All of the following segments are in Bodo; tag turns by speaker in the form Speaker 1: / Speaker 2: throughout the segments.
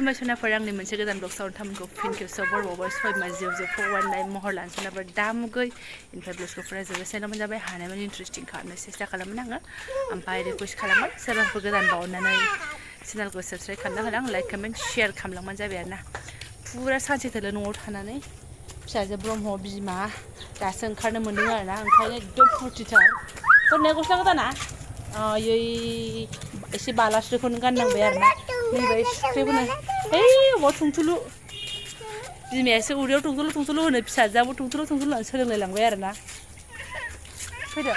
Speaker 1: खुलुमबाय सनाफोर आंनि मोनसे गोदान ब्लगसाव नोंथांमोनखौ फिन खेबसेयाव बरबावबाय सय माजियाव जोबफौ वाननाय महर लानो सनाफोर दामुगै इनिफ्राय ब्लगसफोरा जोबोद जाबाय हानायमानि इन्टारेस्टिं खालामनो सेस्था खालामोन आङो ओमफ्राय रिकुवेस्ट खालामबाय सोरबाफोर गोदान बावनानै चेनेलखौ साबस्क्राइब खालामना होलां लाइक कमेन्ट शेयार खालामलांबानो जाबाय आरोना फुरा सानसे थोलो न'आव थानानै फिसाजो ब्रह्म बिमा दासो ओंखारनो मोन्दों आरोना ओंखायनो एकदम फुरथिथार फोरनाया गस्ला गोदाना आयै एसे बालास्रोखौनो गाननांबाय आरोना नैबाय सुख्रेबोनो है अबाव थुंथुलु बिमायासो उदैयाव थुंथुलु होनो फिसाजोआबो थुंथुलु होनो सोलोंलाय लांबाय आरोना फैदो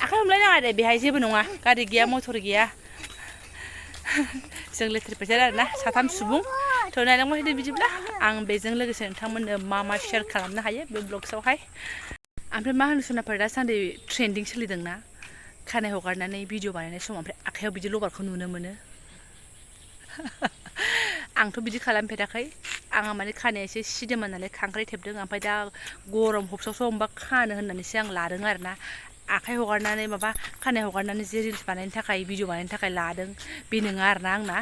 Speaker 1: आखाइ हमलायनाङा दे बेहाय जेबो नङा गारि गैया मटर गैया जों लेथेर फेथेर आरोना साथाम सुबुं थ' नायलांबाय थादो बिदिब्ला आं बेजों लोगोसे नोंथांमोननो मा शेयार खालामनो हायो बे ब्लग्सआवहाय ओमफ्राय मा होनो सनाफोर दासान्दि ट्रेन्डिं सोलिदोंना खानाय हगारनानै भिडिअ बानायनाय समाव ओमफ्राय आखाइयाव बिदि लबारखौ नुनो मोनो आंथ' बिदि खालामफेराखै आंहा माने खानाया एसे सिदोमा नालाय खांख्राइ थेबदों ओमफ्राय दा गरम हबसावसाव मोनबा खानो होननानैसो आं लादों आरोना आखाइ हगारनानै माबा खानाय हगारनानै जे रिल्स बानायनो थाखाय भिडिअ बानायनो थाखाय लादों बे नङा आरोना आंना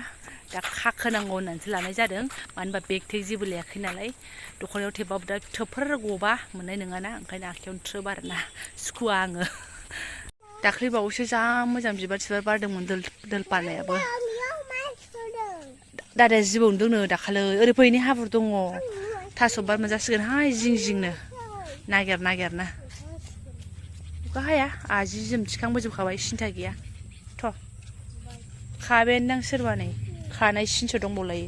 Speaker 1: दा खाखोनांगौ होननानैसो लानाय जादों मानो होनबा बेग थेग जेबो लायाखै नालाय दख'नायाव थेबाबो दा थोबफोर गबा मोननाय नङाना ओंखायनो आखाइयावनो थ्रोब आरोना सुखुवा आङो दाख्लै बावैसो जा मोजां बिबार बारदोंमोन दोल पारनायाबो दादाया जिबौ नुदोंनो दाखालै ओरै फैनि हाब्रु दङ थास' बिबार मोनजासिगोनहाय जिं जिंनो नागिरनो अखा हाया जि जोम थिखांबोजोबखाबाय सिन्था गैया थ' खाबायानोदां सोरबा नै खानाय सिनसो दंबावलायो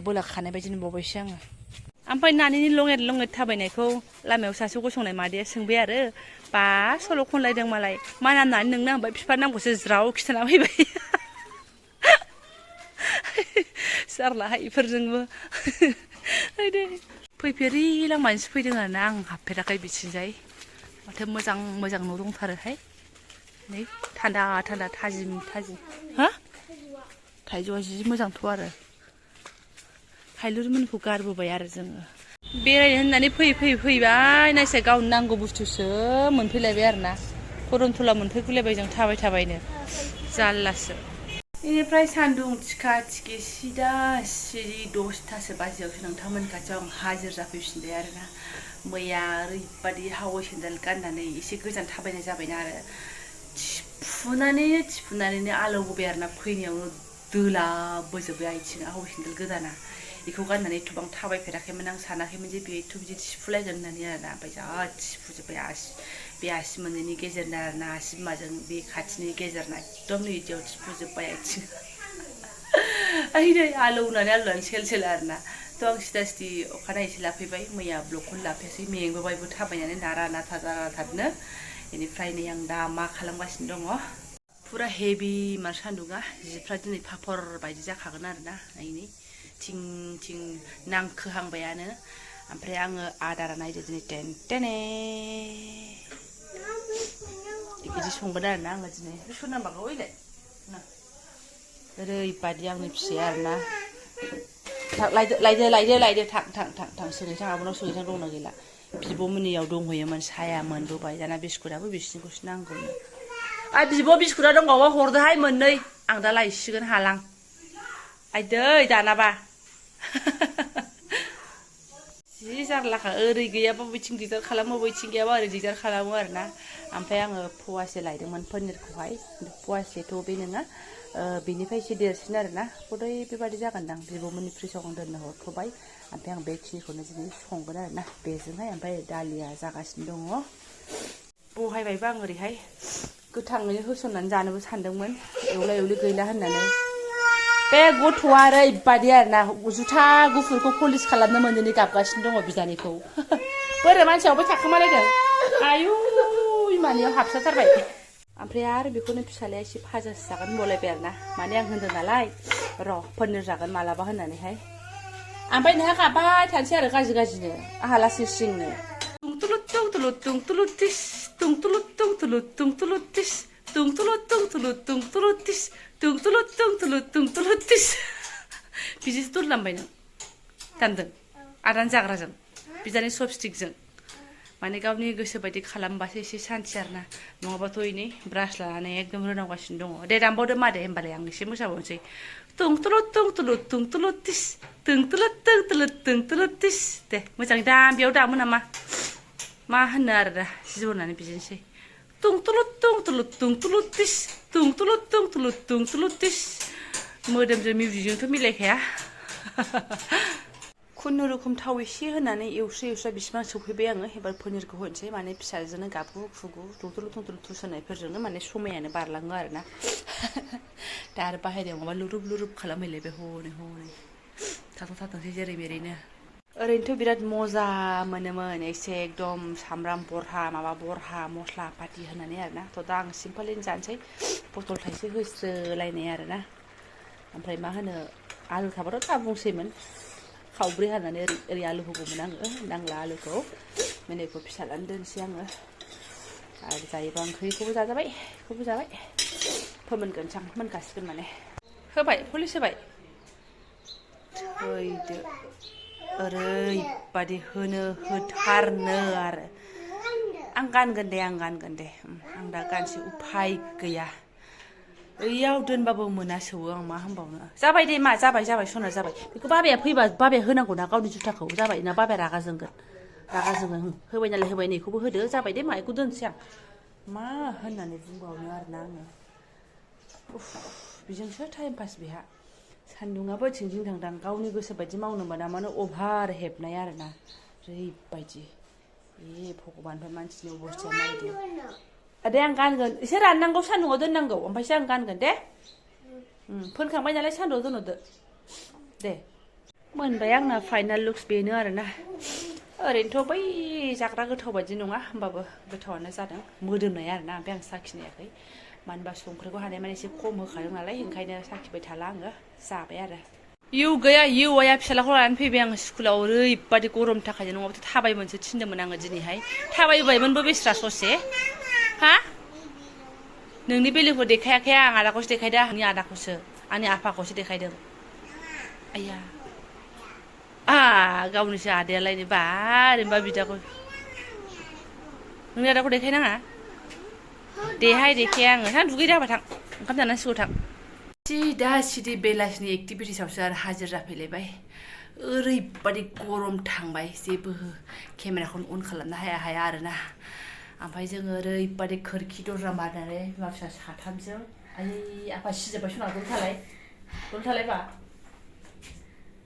Speaker 1: बोला खानाय बायदि नुबावबायसो आङो ओमफ्राय नानिनि लङेट थाबायनायखौ लामायाव सासे गसंनाय मादैया सोंबाय आरो बा सल' खनलायदों मालाय मा नाम नानि नोंनो ओमफ्राय बिफा नामखौसो ज्राव खिथाना फैबाय जारलाहाय इफोरजोंबो फैफेरि लामानिसो फैदों आरोना आं हाबफेराखै बिथिंजाय माथो मोजां न' दंथारोहाय नै थान्दा थाजिम हा थाइजौआ जि मोजांथ' आरो हायलुरमोनखौ गारबोबाय आरो जोङो बेरायनो होननानै फैबाय नायसाय गावनो नांगौ बुस्थुसो मोनफैलायबाय आरोना खरनथला मोनफैगुलायबाय जों थाबायनो जारलासो बेनिफ्राय सान्दुं थिखा थिखि सिदा सिरि 10थासो बाजियावसो नोंथांमोननि खाथियाव आं हाजिर जाफैफिनबाय आरोना मैया ओरैबादि हावै सेन्देल गाननानै एसे गोजान थाबायनाय जाबायना आरो थिफुनानैनो आलौबोबाय आरोना फैनायावनो दोलाबोजोब्बाय आथिङा हावै सेन्देल गोदाना बेखौ गाननानै एथ'बां थाबायफेराखैमोन आं सानाखैमोन जे बेथ' बिदि थिफुलायगोन होननानै आरोना ओमफ्राय जा थिफुजोब्बाय बे आसि मोननैनि गेजेरना आरोना आसि बिमाजों बे खाथिनि गेजेरना एकदम नै बिदियाव थिफुजोब्बाय आथिं नै आलौनानै सेल आरोना थ' आं सिदा अखानायैसो लाफैबाय मैया ब्लगखौनो लाफैयासै मेंबोबायबो थाबायनानै नाराथारनो बेनिफ्राय नै आं दा मा खालामगासिनो दङ फुरा हेभि मार सान्दुङा जिफ्रा दिनै फापर बायदि जाखागोन आरोना नै थिं नांखोहांबायानो ओमफ्राय आङो आदारा नायदो दिनै टेने बिदि संगोन आरोना आङो दिनै सोर नाम्बारखौ ओइलाय ओरैबादि आंनि फिसाया आरोना लायदो थां सोंहैथां आब'नाव सोंहैथां दंना गैला बिब'मोननियाव दंहैयोमोन साया मोनबोबाय दाना बिस्कुटाबो बिसिनिखौसो नांगौनो बिब' बिस्कुटा दंबावो हरदोहाय मोननै आं दा लायसिगोन हालां आइदै दानाबा जि जारलाखा ओरै गैयाबा बैथिं दिगदार खालामो बैथिं गैयाबा ओरै दिगदार खालामो आरोना ओमफ्राय आङो फवासे लायदोंमोन पनिरखौहाय फवासेथ' बे नङा बेनिफ्राय एसे देरसिन आरोना गदै बेबादि जागोनदां बिब'मोननि फ्रिजआव आं दोननो हरथ'बाय ओमफ्राय आं बेखिनिखौनो दिनै संगोन आरोना बेजोंहाय ओमफ्राय दालिया जागासिनो दङ बहायबायबा आं ओरैहाय गोथाङैनो होसननानै जानोबो सानदोंमोन एवला गैला होननानै बे गथ'आ ओरैबादि आरोना जुथा गुफुरखौ पलिस खालामनो मोनैनि गाबगासिनो दङ बिदानिखौ बोरै मानसियावबो थाखोमालायदों आयु बिमानियाव हाबसाथारबाय ओमफ्राय आरो बेखौनो फिसालाया एसे फाजासो जागोन होनबावलायबाय आरोना माने आं होनदों नालाय र' पनिर जागोन मालाबा होननानैहाय ओमफ्राय नोंहा गाबबाय थानोसै आरो गाज्रिनो आंहा लासै स्रिंनो बिदिसो दोनलांबाय नों दानदों आदान जाग्राजों बिदानि चपस्टिकजों माने गावनि गोसो बायदि खालामबासो एसे सान्थि आरोना नङाबाथ' इनै ब्रास लानानै एकदम रोनावगासिनो दङ दे दामबावदो मा दे होमबालाय आं एसे मोसाबावनोसै तुंतुलुत तुंतुलुत तुंतुलुत तिस तुंतुलुत तुंतुलुत तुंतुलुत तिस दे मोजाङै दाम बेयाव दामो नामा मा होनो आरो दा जिबनानो बिदिनोसै तुंतुलुत तुंतुलुत तुंतुलुत तिस तुंतुलुत तुंतुलुत तुंतुलुत तिस मोदोमजों मिउजिकजोंथ' मिलायखाया खुनुरुखुम थाव एसे होनानै एवस्रा बिसिबां सौफैबाय आङो एबार पनिरखौ होनोसै माने फिसाजोंनो गाबगु खुगु तुंतुलुत तुंतुलुत तुस होनायफोरजोंनो माने समायानो बारलाङो आरोना दा आरो बाहेरायाव माबा लुरुब खालामहैलायबाय हनै थाथोंसै जेरै मेरैनो ओरैनोथ' बिराद मजा मोनोमोन एसे एकदम सामब्राम बरहा माबा बरहा मस्ला पाति होनानै आरोना थ' दा आं सिम्पोलैनो जानोसै पटल थाइसे होस्रोलायनाय आरोना ओमफ्राय मा होनो आलु थाबाथ' दा बुंसैमोन खावब्रै हानानै ओरै आलु होगौमोन आङो नांला आलुखौ मोनैखौ फिसालानो दोनसै आङो आरो जायोबा ओंख्रिखौबो जाजाबाय बेखौबो जाबाय फोमोनगोनसां मोनखासिगोन माने होबाय पुलिस होबाय थैदो ओरैबादि होथारनो आरो आं गानगोन दे आं दा गानसै उफाय गैया ओइयाव दोनबाबो मोना सौवो आं मा होनबावनो जाबाय दे मा जाबाय सना जाबाय बेखौ बाबाया फैबा बाबाया होनांगौ ना गावनि जुथाखौ जाबाय ना बाबाया रागा जोंगोन होबाय नालाय होबाय नैखौबो होदो जाबाय दे मा बेखौ दोनसै आं मा होननानै बुंबावनो आरोना आङो बेजोंसो टाइम पास बेहा सान्दुङाबो थिंथिं थांदां गावनि गोसो बायदि मावनो मोना मानो अभार हेबनाय आरोना ओरैबायदि भगबानफोर मानसिनि अबस्थाया नायदो दे आं गानगोन एसे राननांगौ सान्दुङाव दोननांगौ ओमफ्रायसो आं गानगोन दे फोनखांबाय नालाय सान्दुङाव दोनहरदो दे मोनबाय आंना फाइनाल लुक्स बेनो आरोना ओरैनोथ' बै जाग्रा गोथाव बायदि नङा होमबाबो गोथावानो जादों मोदोमनाय आरोना ओमफ्राय आं साखिनायाखै मानो होनबा संख्रिखौ हानायमानि एसे खम होखादों नालाय ओंखायनो साखिबाय थाला आङो जाबाय आरो इउ गैया इउ आया फिसालाखौ लानानै फैबाय आङो स्कुलाव ओरैबादि गरम थाखाय नङाबाथ' थाबायमोनसो थिनदोंमोन आङो दिनैहाय थाबायबायमोनबो बेस्रा ससे हा नोंनि बेलेगखौ देखायाखै आं आदाखौसो देखायदों आंनि आदाखौसो आंनि आफाखौसो देखायदों आइया गावनिसो आदायालायनो ओरैनोबा बिदाखौ नोंनि आदाखौ देखायनाङा देहाय देखाया आङो थां दुगैदो हाबा थां ओंखाम जानांसिगौ थां सिदा बेलासिनि एक्टिभिटिसावसो आरो हाजिर जाफैलायबाय ओरैबादि गरम थांबाय जेबो केमेराखौनो अन खालामनो हाया आरोना ओमफ्राय जोङो ओरैबादि खोरखि दरजा मारनानै बिमा फिसा साथामजों आयै आफा सिजोब्बाय सना दलथालाय बा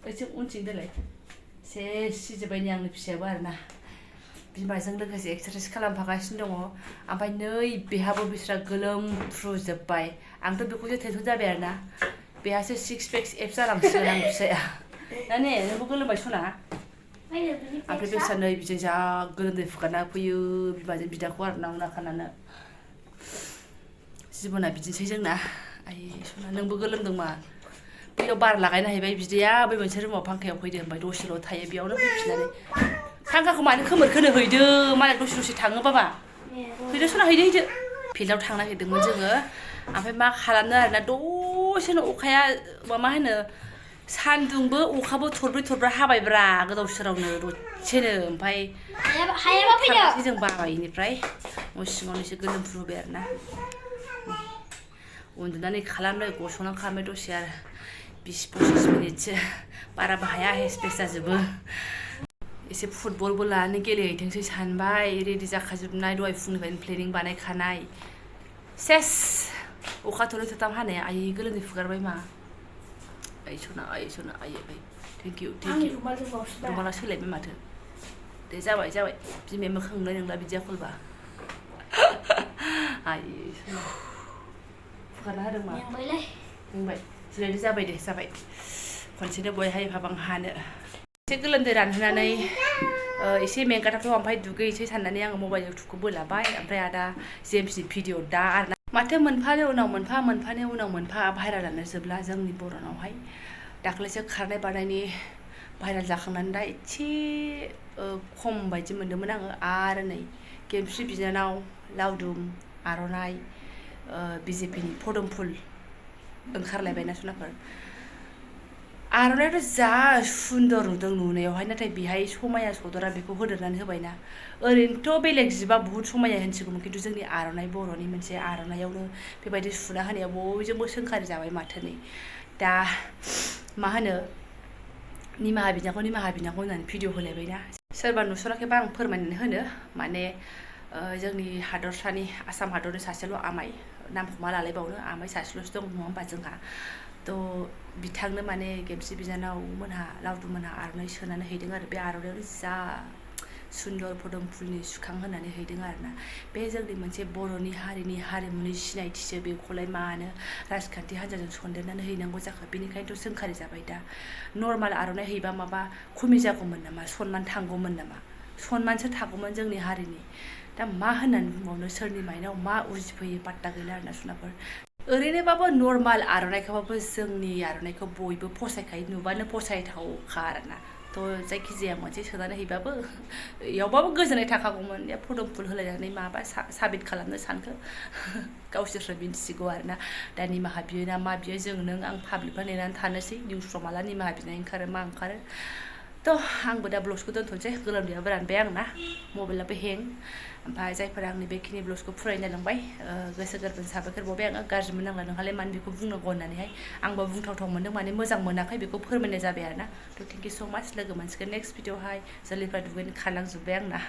Speaker 1: ओइथिं उनथिं दोलाय सेस सिजोब्बाय नै आंनि फिसायाबो आरोना बिमाजों लोगोसे एक्सारसाइस खालामफागासिनो दङ ओमफ्राय नै बेहाबो बिस्रा गोलोमफ्रुजोब्बाय आंथ' बेखौसो टेनसन जाबाय आरोना बेहासो सिक्स पेक्स एप्स जालांसिगोन आं फिसाया दा ने नोंबो गोलोमबाय सना ओमफ्राय बेस्रा नै बिजों जा गोलोमदै फुगारना फैयो बिमाजों बिदाखौ आरोना उनाखानानो जिबना बिदिनोसै जोंना आयै सना नोंबो गोलोमदों मा बैयाव बार लागायना हैबाय बिदाया बै मोनसे रुमाव फांखायाव फैदो ओमफ्राय दसेल' थायो बेयावनो फैफिननानै फांखाखौ मानो खोमोरखोनो हैदो मालाय दसे थाङो बाबा हैदो सना हैदो फिल्डआव थांनो नागिरदोंमोन जोङो ओमफ्राय मा खालामनो आरोना दसेनो अखाया मा होनो सान्दुंबो अखाबो थरब्रै थरब्रा हाबायब्रा गोदाव सोरावनो दसेनो ओमफ्राय थांसै जों बाबायनिफ्राय न' सिङावनो एसे गोलोमफ्रुबाय आरोना उन्दुनानै खालामबाय गसंनानै खालामबाय दसे आरो 20-25 मिनिटसो बाराबो हाया हेस फेस जाजोबो एसे फुटबलबो लानानै गेलेहैथोंसै सानबाय रेडि जाखाजोबनाय दहाय फुंनिफ्रायनो प्लेनिं बानायखानाय सेस अखा थरनै थरथाम हानाया आयै गोलोमदै फुगारबाय मा आइ सना आइ थेंक इउ रुमाला सोलायबाय माथो दे जाबाय बिमाया मोखां नुनाय नंला बिदिया खलबा आयै सना फुगारना होदों मा बुंबाय जिरायदो जाबाय खनसेनो बयहाय भाबां हानो एसे गोलोमदै रानहोनानै एसे मेंगाथावथ' ओमफ्राय दुगैसै साननानै आङो मबाइल इउटुबखौ बोलाबाय ओमफ्राय आदा जेम्सनि भिडिअ दा आरोना माथो मोनफानि उनाव मोनफा भाइरालानो जोबला जोंनि बर'नावहाय दाख्लैसो खारनाय बारनायनि भाइराल जाखांनानै दा एसे खम बायदि मोन्दोंमोन आङो आरो नै गेमस्रि बिनानाव लावदुम आर'नाइ बिजेपिनि फदुम फुल ओंखारलायबायना सनाफोर आर'नायाथ' जा सुन्दर नुदों नुनायावहाय नाथाय बेहाय समाया सदरा बेखौ होदेरनानै होबायना ओरैनोथ' बेलेग जिबा बुहुत समाया होनसिगौमोन खिन्थु जोंनि आर'नाइ बर'नि मोनसे आर'नायावनो बेबायदि सुना होनायाव बयजोंबो सोंखारि जाबाय माथो नै दा मा होनो निमाहा बिनांगौ होननानै भिडिअ होलायबायना सोरबा नुसराखैबा आं फोरमायनानै होनो माने जोंनि हादरसानि आसाम हादरनि सासेल' आमाइ नामखौ मा लालायबावनो आमाइ सासेल'सो दं नङा होमबा जोंहा थ' बिथांनो माने गेमस्रि बिनानाव मोनहा लावदुम मोनहा आर'नाइ सोनानै हैदों आरो बे आर'नायावनो जा सुन्दर फदम फुलनि सुखां होनानै हैदों आरोना बे जोंनि मोनसे बर'नि हारिनि हारिमुनि सिनायथिसो बेखौलाय मानो राजखान्थि हान्जाजों सन्देरनानै हैनांगौ जाखो बेनिखायनोथ' सोंखारि जाबाय दा नर्माल आर'नाइ हैबा माबा खमि जागौमोन नामा सनमान थांगौमोन नामा सनमानसो थागौमोन जोंनि हारिनि दा मा होननानै बुंबावनो सोरनि माइनाव मा उजिफैयो पात्ता गैला आरोना सुनाफोर ओरैनोबाबो नर्माल आर'नाइखौबाबो जोंनि आर'नाइखौ बयबो फसायखायो नुबानो फसायथावखा आरोना थ' जायखिजाया मोनसे सोनानै हैबाबो इयावबाबो गोजोननाय थाखागौमोन फदम फुल होलायनानै माबा साबित खालामनो सानखो गावसोरसो मिन्थिसिगौ आरोना दा निमाहा बियो ना मा बियो जों नों आं पाब्लिकफोर नेनानै थानोसै निउसफ्राव माला निमाहा बिनाय ओंखारो मा ओंखारो थ' आंबो दा ब्लगसखौ दोनथ'नोसै गोलोमदैयाबो रानबाय आंना मबाइलाबो हें ओमफ्राय जायफोरा आंनि बेखिनि ब्लगसखौ फरायनो जालांबाय गोसो गोरबोनि साबायखर बावबाय आङो गाज्रि मोननांला नोंहालाय मानो बेखौ बुंनांगौ होननानैहाय आंबो बुंथावथाव मोनदों माने मोजां मोनाखै बेखौ फोरमायनाय जाबाय आरोना थ' थेंक इउ स' माच लोगो मोनसिगोन नेक्स्ट भिडिअ'हाय जोलैफ्रा दुगैनो खारलांजोब्बाय आंना